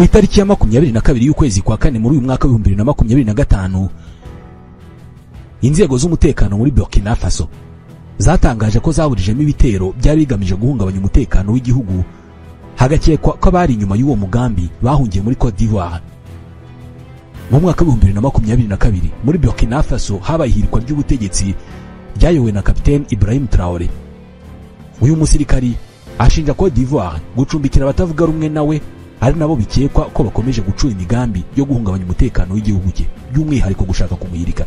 Ku itariki ya 22 y'ukwezi kwa kane muri uyu mwaka wa 2025, inzego z'umutekano muri Burkina Faso zatangaje ko zaburijemo ibitero byari bigamije guhungabanya umutekano w'igihugu, hagakekwa ko abari inyuma y'uwo mugambi bahungiye muri Cote d'Ivoire. Mu mwaka wa 2022 muri Burkina Faso habaye ihirikwa ry'ubutegetsi ryayobowe na Capitaine Ibrahim Traoré. Uyu musirikari ashinja Cote d'Ivoire gucumbikira abatavuga rumwe nawe, ari nabo bikekwa ko bakomeje gucura imigambi yo guhungabanya umutekano w'igihugu cye, by'umwihariko gushaka kumuhirika.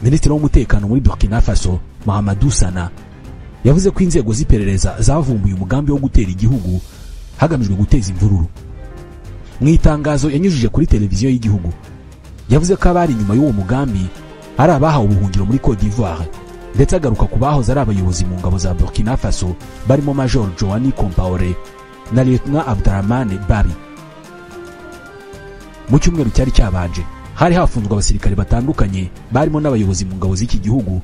Minisitiri w'umutekano muri Burkina Faso, Mahamadou Sana, yavuze ko inzego z'iperereza zavumbuye umugambi wo gutera igihugu hagamijwe guteza imvururu. Mu itangazo yanyujije kuri televiziyo y'igihugu, yavuze ko abari inyuma y'uwo mugambi ari abahawe ubuhungiro muri Cote d'Ivoire, ndetse agaruka ku bahoze ari abayobozi mu ngabo za Burkina Faso barimo Major Joanny Compaoré na Lieutenant Abdramane Bari. Mu cyumweru cyari cyabanje hari hafunzwe abasirikare batandukanye barimo n'abayobozi mu ngabo z'iki gihugu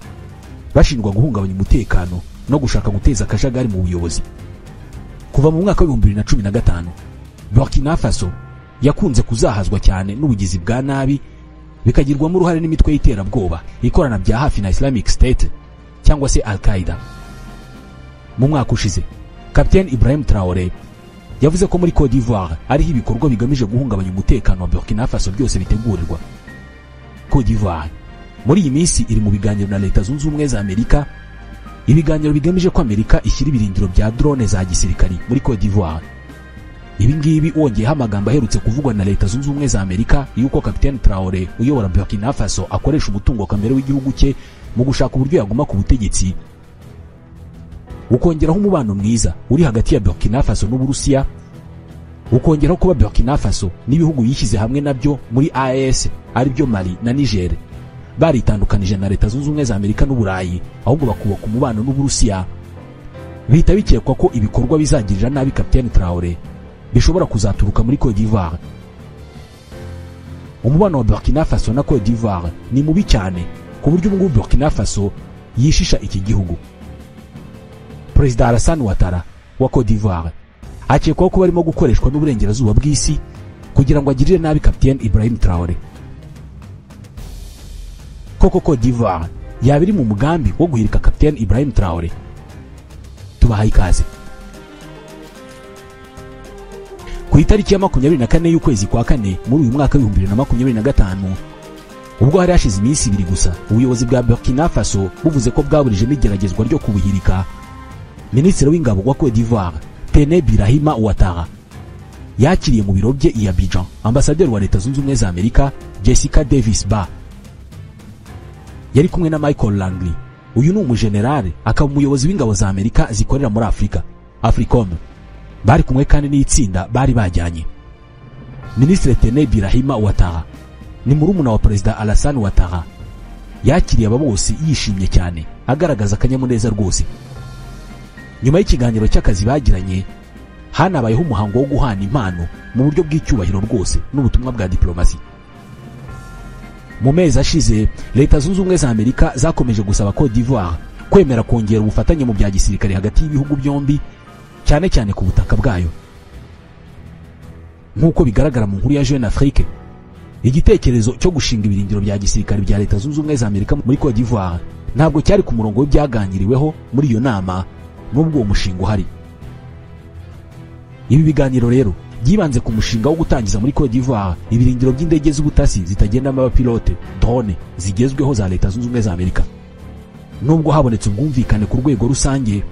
bashinjwa guhungabanya umutekano no gushaka guteza akajagari mu buyobozi. Kuva mu mwaka wa 2015, Burkina Faso yakunze kuzahazwa cyane n'ubugizi bwa nabi, bikagirwamo uruhare n'imitwe y'iterabwoba ikorana bya hafi na Islamic State cyangwa se Al-Qaeda. Mu mwaka ushize, Capitaine Ibrahim Traoré yavuze ko muri Cote d'Ivoire ariho ibikorwa bigamije guhungabanya umutekano wa Burkina Faso byose bitegurirwa. Cote d'Ivoire muri iyi minsi iri mu biganiro na Leta Zunze Ubumwe za Amerika, ibiganiro bigamije ko Amerika ishyira ibirindiro bya drone za gisirikari muri Cote d'Ivoire. Ibi ngibi wongeyeho amagambo aherutse kuvugwa na Leta Zunze Ubumwe za Amerika yuko Capitaine Traoré uyobora Burkina Faso akoresha umutungo kamere w'igihugu cye mu gushaka uburyo yaguma ku butegetsi, ukongeraho umubano mwiza uri hagati ya Burkina Faso n'Uburusiya, ukongeraho kuba Burkina Faso n'ibihugu yishyize hamwe nabyo muri AES aribyo Mali na Niger baritandukanije na Leta Zunze Ubumwe za Amerika n'Uburayi, ahubwo bakubaka umubano n'Uburusiya, bihita bikekwa ko ibikorwa bizagirira nabi Capitaine Traoré bishobora kuzaturuka muri Cote d'Ivoire. Umubano wa Burkina Faso na Cote d'Ivoire ni mubi cyane ku buryo ubu Burkina Faso yishisha iki gihugu. Perezida Alassane Ouattara wa Cote d'Ivoire akekwaho kuba arimo gukoreshwa n'uburengerazuba bw'isi kugira ngo agirire nabi Capitaine Ibrahim Traoré. Koko Cote d'Ivoire yaba iri mu mugambi wo guhirika Capitaine Ibrahim Traoré? Tubahaye ikaze. Ku itariki ya 24 y'ukwezi kwa kane muri uyu mwaka wa 2025, ubwo hari hashize iminsi ibiri gusa ubuyobozi bwa Burkina Faso buvuze ko bwaburijemo igeragezwa ryo kubuhirika, Minisitiri w'ingabo wa Cote d'Ivoire Tene Birahima Ouattara yakiriye mu biro bye i Abidjan ambasaderi wa Leta Zunze Ubumwe za Amerika Jessica Davis Ba. Yari kumwe na Michael Langley. Uyu ni umujenerali akaba umuyobozi w'ingabo za Amerika zikorera muri Afrika, Africom. Bari kumwe kandi n'itsinda bari bajyanye. Minisitiri Tene Birahima Ouattara ni murumuna wa Perezida Alassane Ouattara. Yakiriye aba bose yishimye cyane, agaragaza akanyamuneza rwose. Nyuma y'ikiganiro cy'akazi bagiranye, hanabayeho umuhango wo guhana impano mu buryo bw'icyubahiro rwose n'ubutumwa bwa diplomasi. Mu mezi ashize, Leta Zunze Ubumwe za Amerika zakomeje gusaba Cote d'Ivoire kwemera kongera ubufatanye mu bya gisirikare hagati y'ibihugu byombi, cyane cyane ku butaka bwayo. Nk'uko bigaragara mu nkuru ya Jeune Afrique, igitekerezo cyo gushinga ibirindiro bya gisirikare bya Leta Zunze Ubumwe za Amerika muri Cote d'Ivoire ntabwo cyari ku murongo w'ibyaganiriweho muri iyo nama, nubwo uwo mushinga uhari. Ibi biganiro rero byibanze ku mushinga wo gutangiza muri Cote d'Ivoire ibirindiro by'indege z'ubutasi zitagendamo abapilote, drone zigezweho za Leta Zunze Ubumwe za Amerika. Nubwo habonetse ubwumvikane ku rwego rusange,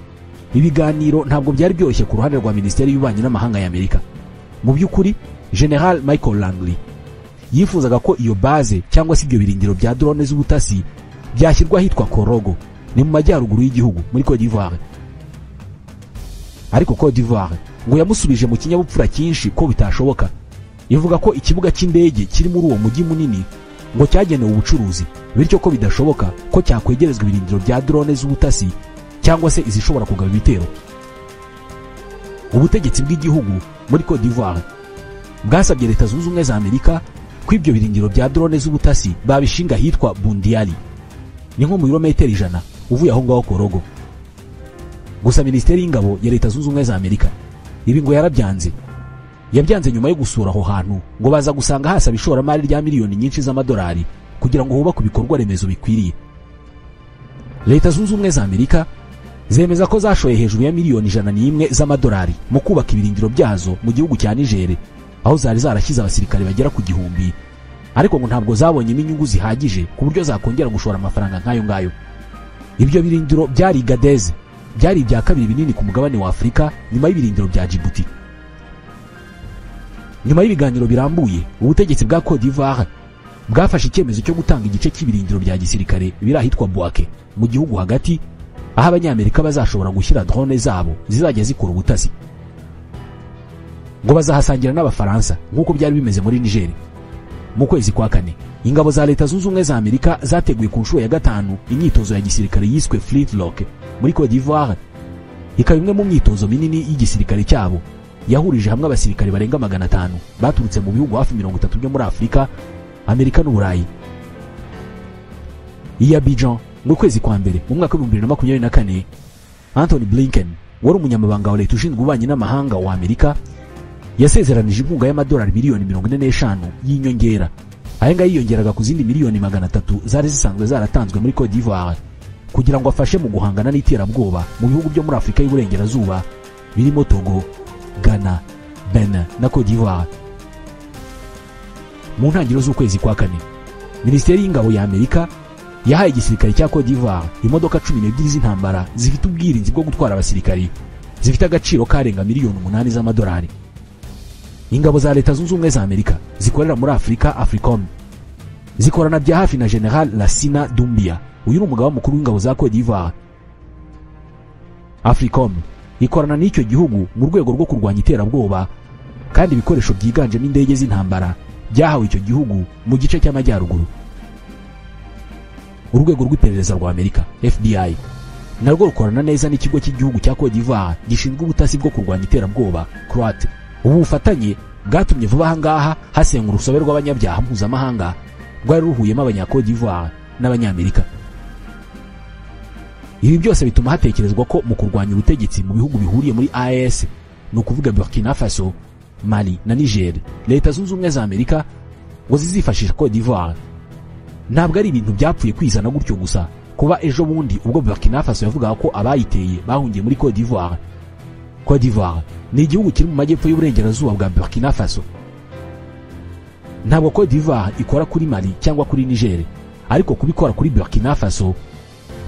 ibiganiro ntabwo byari byoroshye ku ruhande rwa Minisiteri y'Ububanyi n'Amahanga ya Amerika. Mu by'ukuri, General Michael Langley yifuzaga ko iyo base cyangwa se ibyo birindiro bya drone z'ubutasi byashyirwa ahitwa Korogo, ni mu majyaruguru y'igihugu muri Cote d'Ivoire. Ariko Cote d'Ivoire ngo yamusubije mu kinyabupfura cyinshi ko bitashoboka, ivuga ko ikibuga cy'indege kiri muri uwo mujyi munini ngo cyagenewe ubucuruzi, bityo ko bidashoboka ko cyakwegerezwa ibirindiro bya drone z'ubutasi cyangwa se izishobora kugaba ibitero. Ubutegetsi bw'igihugu muri Cote d'Ivoire bwasabye Leta Zunze Ubumwe za Amerika ko ibyo birindiro bya drone z'ubutasi babishinga ahitwa Bundiali, ni nko mu birometero 100 uvuye aho ngaho Korogo. Gusa Minisiteri y'Ingabo ya Leta Zunze Ubumwe za Amerika ibi ngo yarabyanze, Yabyanze nyuma yo gusura aho hantu ngo baza gusanga hasaba ishoramari rya miliyoni nyinshi z'amadolari kugira ngo hubakwe ibikorwa remezo bikwiriye. Leta Zunze Ubumwe za Amerika zemeza ko zashoye hejuru ya miliyoni 101 z'amadolari mu kubaka ibirindiro byazo mu gihugu cya Niger, aho zari zarashyize abasirikare bagera ku 1000, ariko ngo ntabwo zabonyemo inyungu zihagije ku buryo zakongera gushora amafaranga nk'ayo ngayo. Ibyo birindiro byari Gadez, byari ibya kabiri binini ku mugabane wa Afurika nyuma y'ibirindiro bya Djibouti. Nyuma y'ibiganiro birambuye, ubutegetsi bwa Cote d'Ivoire bwafashe icyemezo cyo gutanga igice cy'ibirindiro bya gisirikare biri ahitwa Bouaké mu gihugu hagati, aho abanyamerika bazashobora gushyira drone zabo zizajya zikora ubutasi. Ngo bazahasangira n'Abafaransa nk'uko byari bimeze muri Niger. Mu kwezi kwa kane, ingabo za Leta Zunze Ubumwe za Amerika zateguye ku nshuro ya 5 imyitozo ya gisirikare yiswe Flintlock muri Cote d'Ivoire, ikaba imwe mu myitozo minini y'igisirikare cyabo yahurije hamwe abasirikare barenga 500 baturutse mu bihugu hafi 30 byo muri Afurika, Amerika n'Uburayi. I Abidjan mu kwezi kwa mbere mu mwaka wa 2024, Anthony Blinken wari umunyamabanga wa leta ushinzwe ububanyi n'amahanga wa Amerika yasezeranije inkunga y'amadolari miliyoni 45 y'inyongera. Aya ngaya yiyongeraga ku zindi miliyoni 300 zari zisanzwe zaratanzwe muri Cote d'Ivoire kugira ngo afashe mu guhangana n'iterabwoba mu bihugu byo muri Afurika y'Iburengerazuba birimo Togo, Ghana, Benin na Cote d'Ivoire. Mu ntangiriro z'ukwezi kwa kane, Minisiteri y'Ingabo ya Amerika yahaye igisirikare cya Cote d'Ivoire imodoka 12 z'intambara zifite ubwirinzi bwo gutwara abasirikari zifite agaciro karenga miliyoni 8 z'amadolari. Ingabo za Leta Zunze Ubumwe za Amerika zikorera muri Afurika, Africom, zikorana bya hafi na General Lassina Doumbia. Uyu ni umugaba mukuru w'ingabo za Cote d'Ivoire. Africom ikorana n'icyo gihugu mu rwego rwo kurwanya iterabwoba, kandi ibikoresho byiganjemo indege z'intambara byahawe icyo gihugu mu gice cy'amajyaruguru. Urwego rw'iperereza rwa Amerika FBI narwo rukorana neza n'ikigo cy'igihugu cya Cote d'Ivoire gishinzwe ubutasi bwo kurwanya iterabwoba CRAT. Ubu bufatanye bwatumye vuba aha ngaha hasenga urusobe rw'abanyabyaha mpuzamahanga rwari ruhuyemo abanya Cote d'Ivoire n'abanyamerika. Ibi byose bituma hatekerezwa ko mu kurwanya ubutegetsi mu bihugu bihuriye muri AES, ni ukuvuga Burkina Faso, Mali na Niger, Leta Zunze Ubumwe za Amerika ngo zizifashisha Cote d'Ivoire. Ntabwo ari ibintu byapfuye kwizana gutyo gusa kuba ejo bundi ubwo Burkina Faso yavugaga ko abayiteye bahungiye muri Cote d'Ivoire. Cote d'Ivoire ni igihugu kiri mu majyepfo y'uburengerazuba bwa Burkina Faso. Ntabwo Cote d'Ivoire ikora kuri Mali cyangwa kuri Niger, ariko kubikora kuri Burkina Faso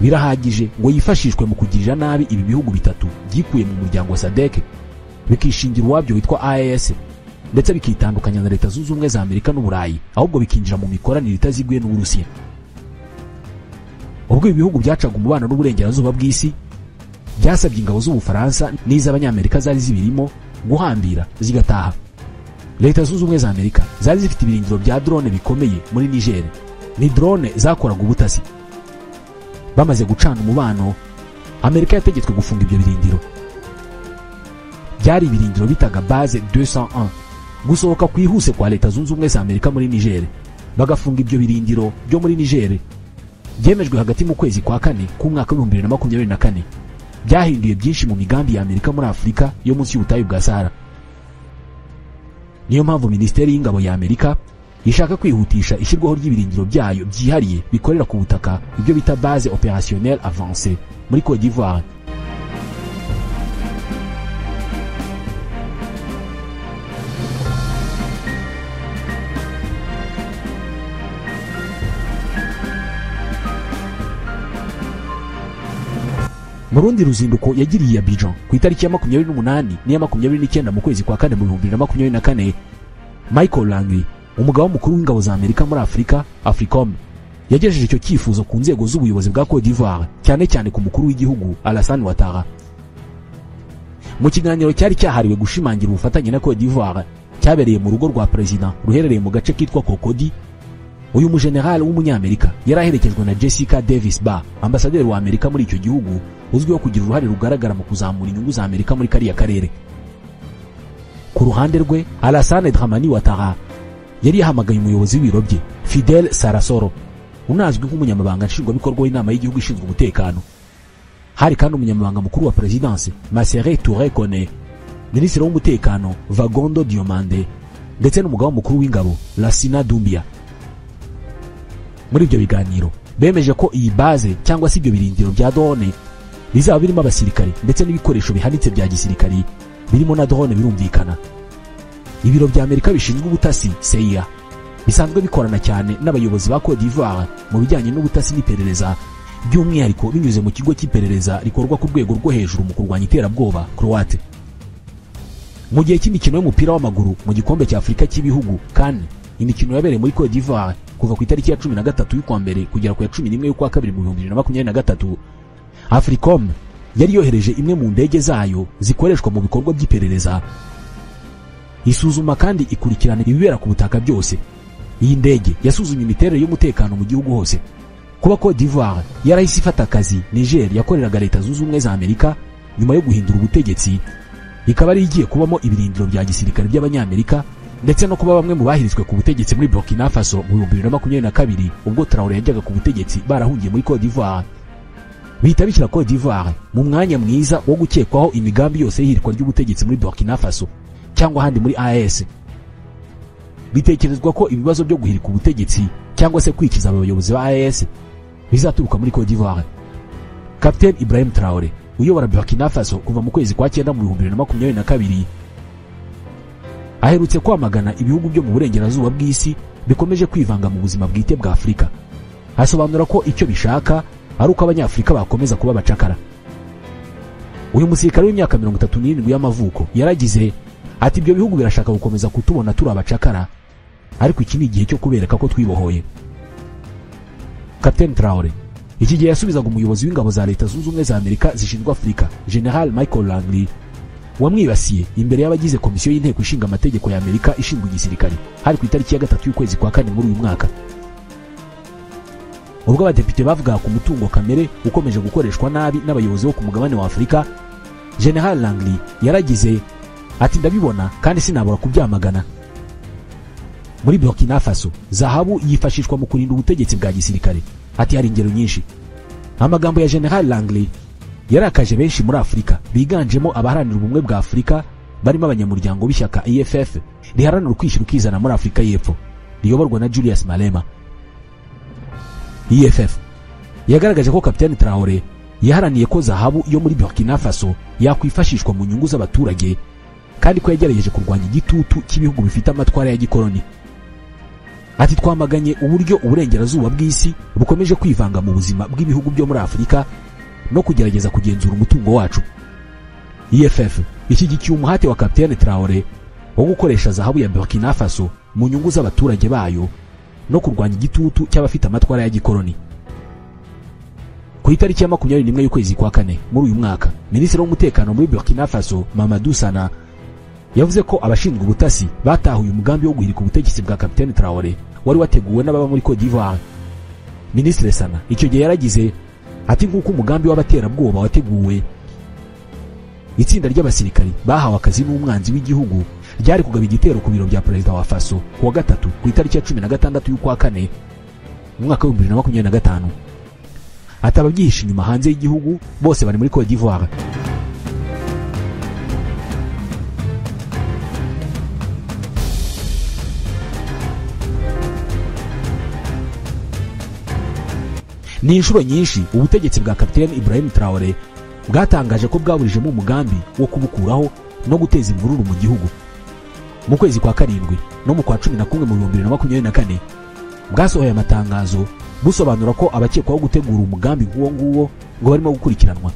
birahagije ngo yifashishwe mu kugirira nabi ibi bihugu bitatu byikuye mu muryango wa SADC, bikishingira uwabyo witwa AES, ndetse bikitandukanya na Leta Zunze Ubumwe za Amerika n'Uburayi, ahubwo bikinjira mu mikoranire itaziguye n'Uburusiya. Ubwo ibi bihugu byacaga umubano n'uburengerazuba bw'isi, byasabye ingabo z'Ubufaransa n'iz'Abanyamerika zari zibirimo guhambira zigataha. Leta Zunze Ubumwe za Amerika zari zifite ibirindiro bya drone bikomeye muri Niger. Ni drone zakoraga ubutasi. Bamaze gucana umubano, Amerika yategetswe gufunga ibyo birindiro. Byari ibirindiro bitaga base 201. Gusohoka kwihuse kwa Leta Zunze Ubumwe za Amerika muri Niger, bagafunga ibyo birindiro byo muri Niger, byemejwe hagati mu kwezi kwa kane k'umwaka wa 2024. Byahinduye byinshi mu migambi ya Amerika muri Afurika yo munsi y'ubutayu bwa Sahara. Niyo mpamvu Minisiteri y'Ingabo ya Amerika ishaka kwihutisha ishyirwaho ry'ibirindiro byayo byihariye bikorera ku butaka, ibyo bita base opérationnelle avancée muri Cote d'Ivoire. Mu rundi ruzinduko yagiriye Abidjan ku itariki ya 28 n'iya 29 mu kwezi kwa kane mu 2024, Michael Langley, umugaba mukuru w'ingabo za Amerika muri Afurika, Africom, yagejeje icyo cyifuzo ku nzego z'ubuyobozi bwa Cote d'Ivoire, cyane cyane ku mukuru w'igihugu Alassane Ouattara. Mu kiganiro cyari cyahariwe gushimangira ubufatanye na Cote d'Ivoire cyabereye mu rugo rwa president ruherereye mu gace kitwa Cocody, uyu mujenerali w'umunyamerika yari aherekejwe na Jessica Davis Barr, ambasaderi wa Amerika muri icyo gihugu, uzwiho kugira uruhare rugaragara mu kuzamura inyungu za Amerika muri kariya karere. Ku ruhande rwe, Alassane Dramani Ouattara yari yahamagaye umuyobozi w'ibiro bye Fidel Sarasoro, unazwi nk'umunyamabanga nshingwabikorwa w'inama y'igihugu ishinzwe umutekano. Hari kandi umunyamabanga mukuru wa presidence Masséré Touré Kone Minisitiri w'Umutekano Vagondo Diomande ndetse n'umugaba mukuru w'ingabo Lassina Doumbia. Muri ibyo biganiro bemeje ko iyi base cyangwa se ibyo birindiro bya drone bizaba birimo abasirikare ndetse n'ibikoresho bihanitse bya gisirikari birimo na drone birumvikana. Ibiro bya Amerika bishinzwe ubutasi CIA bisanzwe bikorana cyane n'abayobozi ba Cote d'Ivoire mu bijyanye n'ubutasi n'iperereza, by'umwihariko binyuze mu kigo cy'iperereza rikorwa ku rwego rwo hejuru mu kurwanya iterabwoba Croate. Mu gihe cy'imikino y'umupira w'amaguru mu gikombe cya Afurika cy'ibihugu CAN, imikino yabereye muri Cote d'Ivoire kuva ku itariki ya 13 y'ukwa mbere kugera ku ya 11 y'ukwa kabiri mu 2023, Africom yari yohereje imwe mu ndege zayo zikoreshwa mu bikorwa by'iperereza, isuzuma kandi ikurikirana ibibera ku butaka byose. Iyi ndege yasuzumye imiterere y'umutekano mu gihugu hose. Kuba Cote d'Ivoire yarahise ifata akazi Niger yakoreraga Leta Zunze Ubumwe za Amerika nyuma yo guhindura ubutegetsi, ikaba ari igiye kubamo ibirindiro bya gisirikare by'Abanyamerika, ndetse no kuba bamwe mu bahirizwe ku butegetsi muri Burkina Faso mu 2022 ubwo Traoré yajyaga ku butegetsi barahungiye muri Cote d'Ivoire, bihita bishyira Cote d'Ivoire mu mwanya mwiza wo gukekwaho imigambi yose y'ihirikwa ry'ubutegetsi muri Burkina Faso cyangwa ahandi muri AES. Bitekerezwa ko ibibazo byo guhirika ubutegetsi cyangwa se kwikiza abayobozi ba AES bizaturuka muri Cote d'Ivoire. Captain Ibrahim Traoré uyobora Burkina Faso kuva mu kwezi kwa 9 mu 2022 aherutse kwamagana ibihugu byo mu burengerazuba bw'isi bikomeje kwivanga mu buzima bwite bwa Afurika, asobanura ko icyo bishaka ari uko Abanyafurika bakomeza kuba abacakara. Uyu musirikare w'imyaka 37 y'amavuko yaragize ati: ibyo bihugu birashaka gukomeza kutubona turi abacakara, ariko iki ni igihe cyo kubereka ko twibohoye. Captain Traoré iki gihe yasubizaga umuyobozi w'ingabo za Leta Zunze Ubumwe za Amerika zishinzwe Afurika General Michael Langley wamwibasiye imbere y'abagize komisiyo y'inteko ishinga amategeko ya Amerika ishinzwe igisirikare, hari ku itariki ya 3 y'ukwezi kwa 4 muri uyu mwaka. Ubwo abadepite bavugaga ku mutungo kamere ukomeje gukoreshwa nabi n'abayobozi bo ku mugabane wa Afurika, General Langley yaragize ati: ndabibona kandi sinabura kubyamagana. Muri Burkina Faso zahabu yifashishwa mu kurinda ubutegetsi bwa gisirikare, ati hari ingero nyinshi. Amagambo ya General Langley yarakaje benshi muri Afurika biganjemo abaharanira ubumwe bwa Afurika barimo abanyamuryango b'ishyaka EFF riharanira ukwishyira ukizana muri Afurika y'Epfo riyoborwa na Julius Malema. EFF yagaragaje ko Captain Traoré yaharaniye ko zahabu yo muri Burkina Faso yakwifashishwa mu nyungu z'abaturage, kandi ko yagerageje kurwanya igitutu cy'ibihugu bifite amatwara ya gikoloni. Ati: twamaganye uburyo uburengerazuba bw'isi bukomeje kwivanga mu buzima bw'ibihugu byo muri Afurika no kugerageza kugenzura umutungo wacu. EFF ishyigikiye umuhate wa Captain Traoré wo gukoresha zahabu ya Burkina Faso mu nyungu z'abaturage bayo no kurwanya igitutu cy'abafite amatwara ya gikoloni. Ku itariki ya 21 y'ukwezi kwa 4 muri uyu mwaka, Minisitiri w'Umutekano muri Burkina Faso Mamadou Sana yavuze ko abashinzwe ubutasi batahuye umugambi wo guhirika ubutegetsi bwa Captain Traoré wari wateguwe n'ababa muri Cote d'Ivoire. Minisitiri Sana icyo gihe yaragize ati: nk'uko umugambi w'abaterabwoba wateguwe, itsinda ry'abasirikari bahawe akazi n'umwanzi w'igihugu ryari kugaba igitero ku biro bya Perezida wa Faso ku wa 3 ku itariki ya 16 y'ukwa 4 mu mwaka wa 2025. Ati: ababyihishe inyuma hanze y'igihugu bose bari muri Cote d'Ivoire. Ni inshuro nyinshi ubutegetsi bwa Captain Ibrahim Traoré bwatangaje ko bwaburijemo umugambi wo kubukuraho no guteza imvururu mu gihugu. Mu kwezi kwa 7 no mu kwa 11 mu 2024 bwasohoye amatangazo busobanura ko abakekwaho gutegura umugambi nk'uwo nguwo ngo barimo gukurikiranwa.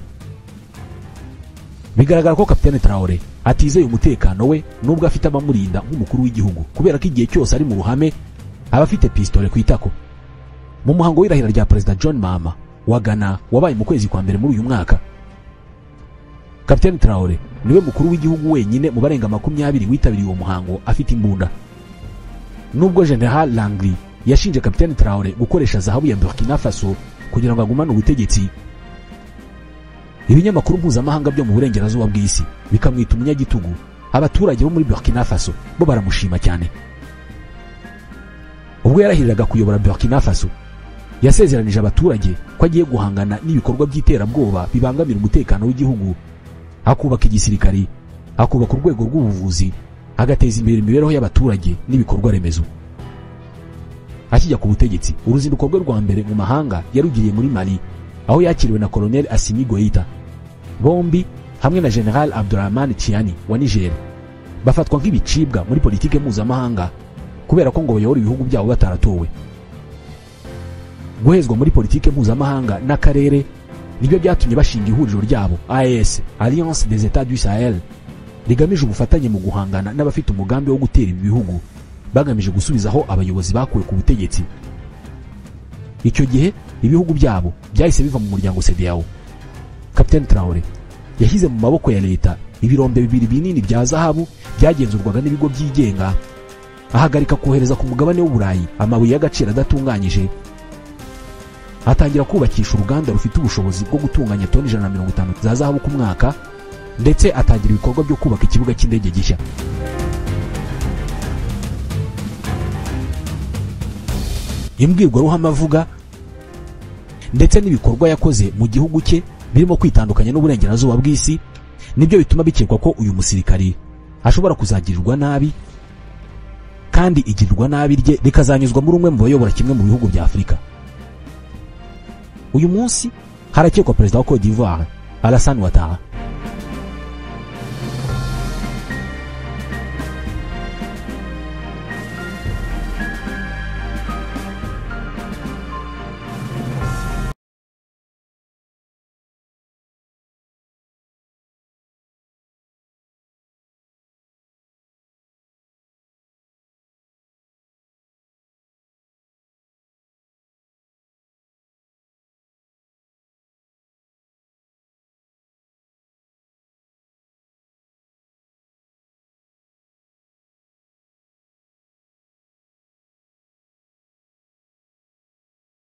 Bigaragara ko Captain Traoré atizeye umutekano we nubwo afite abamurinda nk'umukuru w'igihugu, kubera ko igihe cyose ari mu ruhame aba afite pistole ku itako. Mu muhango w'irahira rya Perezida John Mahama wa Ghana wabaye mu kwezi kwa mbere muri uyu mwaka, Captain Traoré niwe mukuru w'igihugu wenyine mu barenga 20 witabiriye uwo muhango afite imbunda. Nubwo General Langley yashinje Captain Traoré gukoresha zahabu ya Burkina Faso kugira ngo agumane ubutegetsi, ibinyamakuru mpuzamahanga byo mu burengerazuba bw'isi bikamwita umunyagitugu, abaturage bo muri Burkina Faso bo baramushima cyane. Ubwo yarahiriraga kuyobora Burkina Faso, yasezeranije abaturage ko agiye guhangana n'ibikorwa by'iterabwoba bibangamira umutekano w'igihugu, akubaka igisirikari, Akubaka urwego rw'ubuvuzi, agateza imbere imibereho y'abaturage n'ibikorwa remezo. Akijya ku butegetsi, uruzinduko rwe rwa mbere mu mahanga yarugiriye muri Mali, aho yakiriwe na Colonel Assimi Goïta. Bombi hamwe na General Abdurrahman Tchiani wa Niger bafatwa nk'ibicibwa muri politike mpuzamahanga kubera ko ngo bayobora ibihugu byabo bataratowe. Guhezwa muri politike mpuzamahanga n'akarere nibyo byatumye bashinga ihuriro ryabo AES, Alliance des États du Sahel, rigamije ubufatanye mu guhangana n'abafite umugambi wo gutera ibi bihugu bagamije gusubizaho abayobozi bakuwe ku butegetsi. Icyo gihe ibihugu byabo byahise biva mu muryango CEDEAO. Captain Traoré yashyize mu maboko ya leta ibirombe bibiri binini bya zahabu byagenzurwaga n'ibigo byigenga, ahagarika kohereza ku mugabane w'Uburayi amabuye y'agaciro adatunganyije, atangira kubakisha uruganda rufite ubushobozi bwo gutunganya toni 150 za zahabu ku mwaka, ndetse atangira ibikorwa byo kubaka ikibuga cy'indege gishya. Imbwirwaruhame avuga ndetse n'ibikorwa yakoze mu gihugu cye birimo kwitandukanya n'uburengerazuba bw'isi nibyo bituma bikekwa ko uyu musirikari ashobora kuzagirirwa nabi, kandi igirirwa nabi rye rikazanyuzwa muri umwe mu bayobora kimwe mu bihugu bya Afurika. Uyu munsi harakekwa perezida wa Cote d'Ivoire Alassane Ouattara.